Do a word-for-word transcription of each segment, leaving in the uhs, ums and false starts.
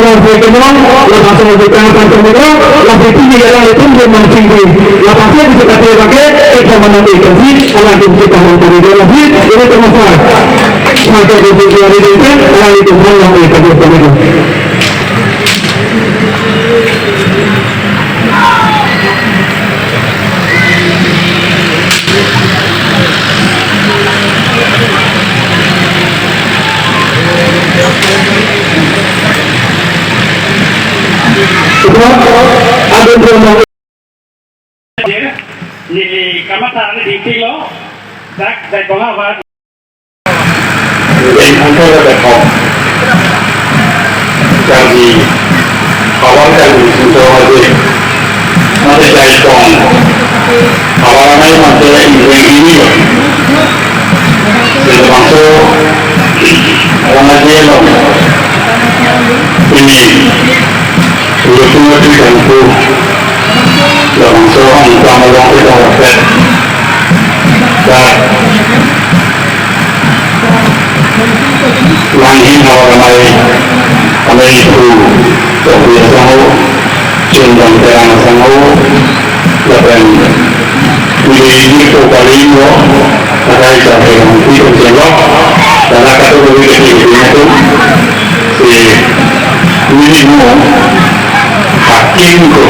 Oke, kenal, lapas sama kita, lapas sama kita, lapas ini ya, itu dia mancing di, lapas ini kita pakai, kita mana itu sih, anak itu kita mau cari dia lagi, ini termasuk, sampai ke tujuh hari itu, anak itu mau yang itu, itu, itu. Neli kamatha neli dingtilo, dak, dak bang avar. Neli angkara dak hok. Karbi, avar Karbi Singso aje. Mate jai kong. Avar amai mate ingweng ini lo. Jadi bangso, orang aje lo. Ini, dulu tuh di kampung. Labangso angkang along kita rapat. Dak langhin havar amai, amai pu, Topi asangho, Chundon Terang asangho, lapen, ini, ini po paling lo, ada yang sampai yang itu, yang lo, dan ada tuh lebih kecil itu, si, ini mau, hakim ko,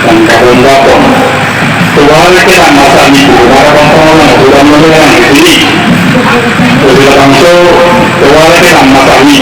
dan kabon bapon. Tovar kelang ma sami ko, mara bang pangona, sudah menang ini. Jadi labangso, tovar kelang ma sami.